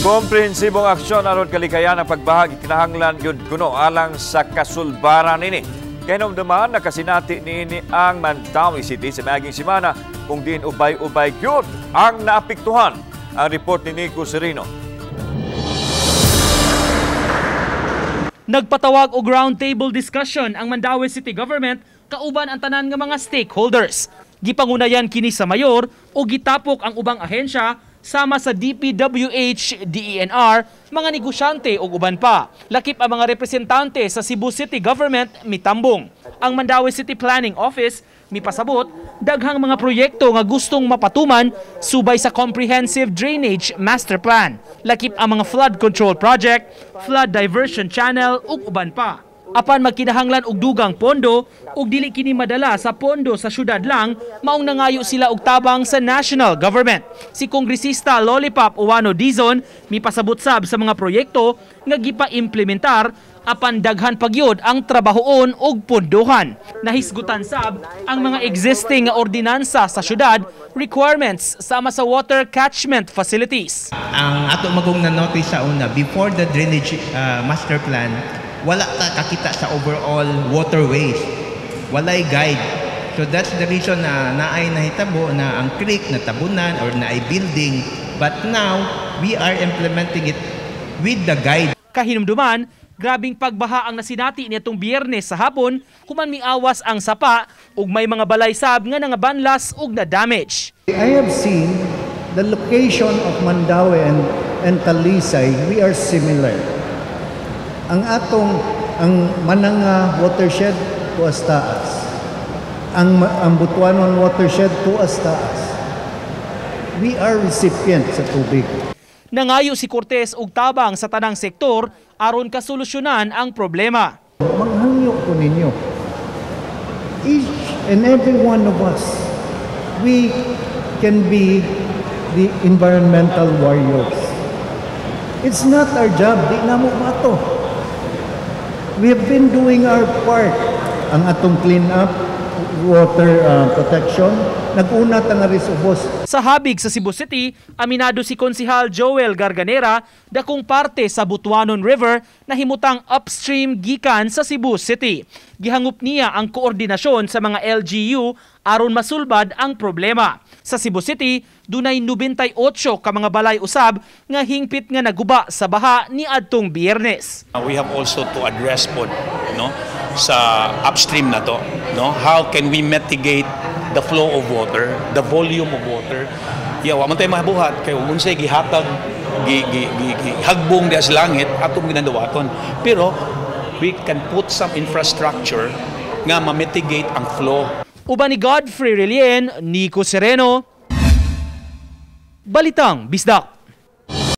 Komprehensibong aksyon aron kalikayan ang pagbaha gikinahanglan gyud kuno alang sa kasulbaran nini. Kahinumduman, nakasinati niini ang Mandaue City sa miaging semana kung diin ubay-ubay gyud ang naapektuhan. Ang report ni Nico Sereno. Nagpatawag og roundtable discussion ang Mandaue City Government kauban ang tanan nga mga stakeholders. Gipangunayan kini sa mayor o gitapok ang ubang ahensya sama sa DPWH, DENR, mga negosyante ug uban pa. Lakip ang mga representante sa Cebu City Government mitambong. Ang Mandaue City Planning Office mipasabot daghang mga proyekto nga gustong mapatuman subay sa Comprehensive Drainage Master Plan. Lakip ang mga flood control project, flood diversion channel ug uban pa. Apan magkinahanglan og dugang pondo ug dili kini madala sa pondo sa syudad lang, maong nangayo sila og tabang sa national government. Si Kongresista Lollipop Ouano Dizon mipasabot sab sa mga proyekto nga gipa-implementar apan daghan pagyod ang trabahoon og pondohan. Nahisgutan sab ang mga existing nga ordinansa sa syudad, requirements sama sa water catchment facilities. Ang ato magong na-notice sa una, before the drainage master plan, wala ta kakita sa overall waterways. Walay guide. So that's the reason na naay nahitabo na ang creek natabunan or naay building. But now, we are implementing it with the guide. Kahinumduman, grabing pagbaha ang nasinati niadtong Biyernes sa hapon human miawas ang sapa ug may mga balay sab nga nangabanlas ug na-damage. I have seen the location of Mandaue and Talisay, we are similar. Ang atong ang Mananga watershed tuas taas. Ang Butuanon watershed tuas taas. We are recipient sa tubig. Nangayo si Cortez og tabang sa tanang sektor aron kasolusyonan ang problema. Manghangyo ko ninyo. Each and every one of us, we can be the environmental warriors. It's not our job, di namo mato. We have been doing our part. Ang atong clean up, water protection, nag-una ta nga ris ubos. Sa habig sa Cebu City, aminado si Konsihal Joel Garganera dakong parte sa Butuanon River na himutang upstream gikan sa Cebu City. Gihangop niya ang koordinasyon sa mga LGU aron masulbad ang problema. Sa Cebu City, dunay 98 ka mga balay usab nga hingpit nga naguba sa baha ni adtong Biyernes. We have also to address pod, no, sa upstream na to, no? How can we mitigate the flow of water, the volume of water? Yeah, wa man tay mabuhat kay unsay gihatag gi, gi, gi, gi hagbong diha sa langit atong ginadawaton. Pero we can put some infrastructure nga ma-mitigate ang flow. Uban ni Godfrey Relien, Nico Sereno, Balitang Bisdak.